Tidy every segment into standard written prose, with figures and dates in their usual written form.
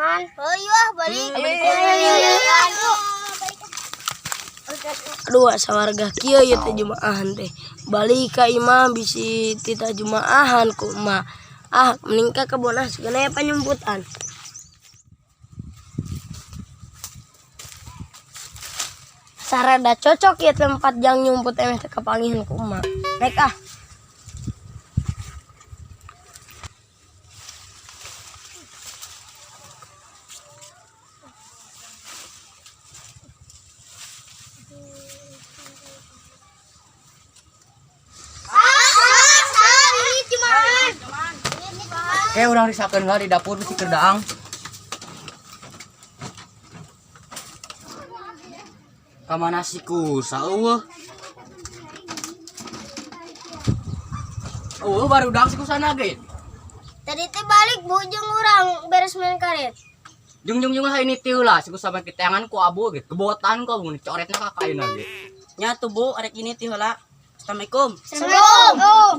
Jumahan. Ayo ah, balik. Aduh, sawarga kieu ieu teh jumaahan teh. Balik ka imah bisi tita jumaahan ku emak. Ah, mending ka kebon ah sigana aya panyumputan. Sarada cocok ya tempat jang nyumput emeh teh kapangihan ku emak. Naik ah. Ini Jumahan. Kayak urang risakeun lah di dapur bisi keur daang. Ka mana si Kusa eueuh? Eueuh baru daang si Kusana ge. Tadi teh balik bu jeung urang beres main karet. Jung jung jung lah ini tiu lah si Kusa mah kiteangan ku abu ge. Kebotan ku abu coretna ka kaina ge. Nya tuh Bu, arek ini ti heula. Assalamualaikum. Assalamualaikum.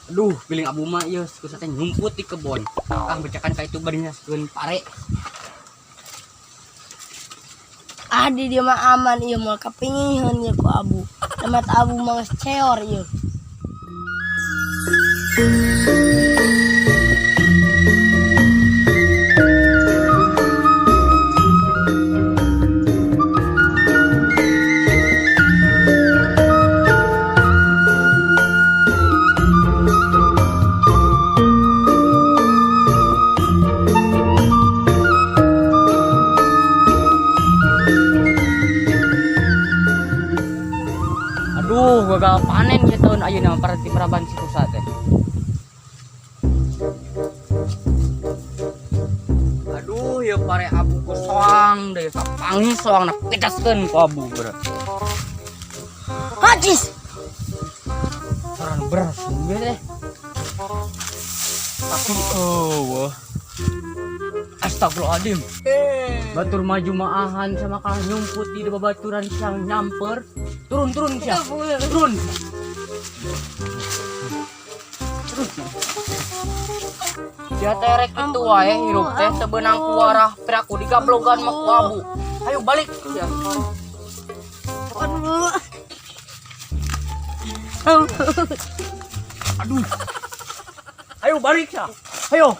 Aduh, piling abu mah ieu si Kusa teh nyumput di kebon. Kang becakan ka itu bari nyaskeun pare. Ah, di dia mah aman ieu moal kapingiheun ieu ku abu. Temat abu mah geus ceor ieu. Aduh, gagal panen ya tahun ayeuna mah parti paraban si Kusa teh. Aduh, ya pare abu ku soang deh, kapangi soang na pedaskeun ku abu bro. Hacis. Saran beras gue deh. Tapi oh, astagfirullahaladzim. Batur maju maahan sama kalah nyumput di babaturan siang nyamper. Turun turun siang. Turun. Turun. Dia terek itu wae hirup teh teu beunang ku warah piraku digablogan mah ku abu. Ayo balik sia. Aduh. Aduh. Ayo balik ya. Ayo.